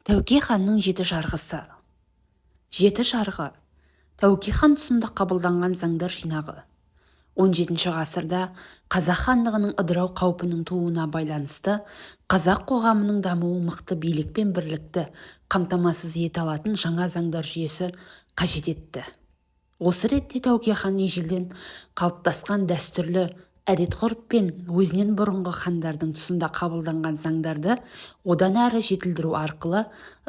Тәуке ханның жеті жарғысы. Жеті жарғы — Тәуке хан тұсында қабылданған заңдар жинағы. XVII ғасырда Қазақ хандығының ыдырау қаупінің тууына байланысты қазақ қоғамының дамуы мықты билік пен бірлікті қамтамасыз ете алатын жаңа заңдар жүйесі қажет етті. Осы ретте Тәуке хан ежелден қалыптасқан дәстүрлі әдет-ғұрып пен өзінен бұрынғы хандардың тұсында қабылданған заңдарды одан әрі жетілдіру арқылы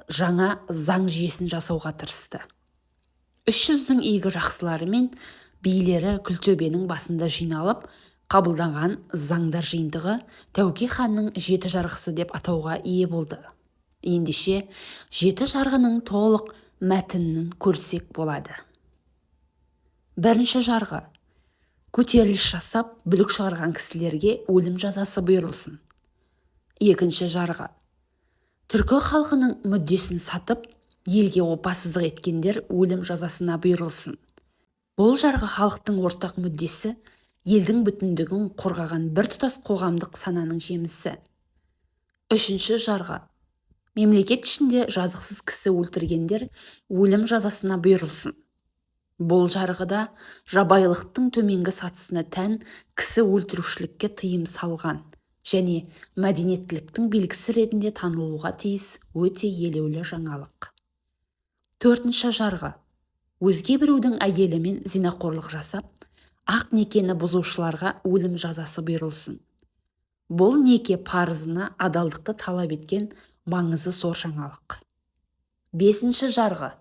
жаңа заң жүйесін жасауға тырысты. Үш жүздің игі жақсылары мен билері Күлтөбенің басында жиналып қабылданған заңдар жиынтығы Тәуке ханның жеті жарғысы деп атауға ие болды. Ендеше, жеті жарғының толық мәтінін көрсек болады. Бірінші жарғы: көтеріліс жасап, бүлік шығарған кісілерге өлім жазасы бұйырылсын. Екінші жарғы: түркі халқының мүддесін сатып, елге опасыздық еткендер өлім жазасына бұйырылсын. Бұл жарғы халықтың ортақ мүддесі, елдің бүтіндігін қорғаған біртұтас қоғамдық сананың жемісі. Үшінші жарғы: мемлекет ішінде жазықсыз кісі өлтіргендер өлім жазасына бұйырылсын. Бұл жарғыда жабайылықтың төменгі сатысына тән кісі өлтірушілікке тыйым салған және мәдениеттіліктің белгісі ретінде танылуға тиіс өте елеулі жаңалық. Төртінші жарғы: өзге біреудің әйелімен зинақорлық жасап, ақ некені бұзушыларға өлім жазасы бұйырылсын. Бұл неке парызына адалдықты талап еткен маңызы зор жаңалық. Бесінші жарғы: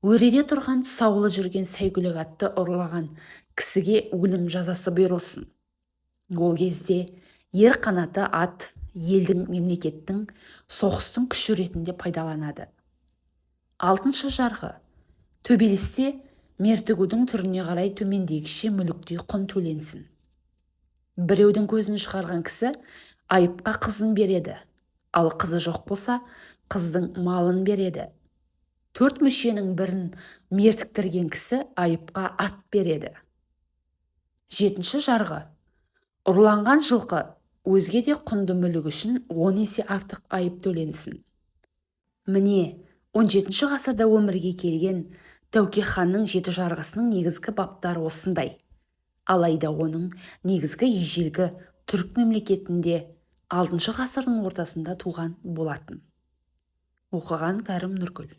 өреде тұрған тұсаулы жүрген сәйгүлік атты ұрлаған кісіге өлім жазасы бұйырылсын. Ол кезде ер қанаты ат елдің, мемлекеттің, соғыстың күші ретінде пайдаланады. Алтыншы жарғы: төбелесте мертігудің түріне қарай төмендегіше мүліктей құн төленсін. Біреудің көзін шығарған кісі айыпқа қызын береді, ал қызы жоқ болса, қыздың малын береді. Төрт мүшенің бірін мертіктірген кісі айыпқа ат береді. Жетінші жарғы: ұрланған жылқы, өзге де құнды мүлік үшін 10 есе артық айып төленсін. Міне, 17 ғасырда өмірге келген Тәуке ханның жеті жарғысының негізгі баптары осындай. Алайда оның негізгі ежелгі түрік мемлекетінде 6 ғасырдың ортасында туған болатын. Оқыған Кәрім Нұргүл.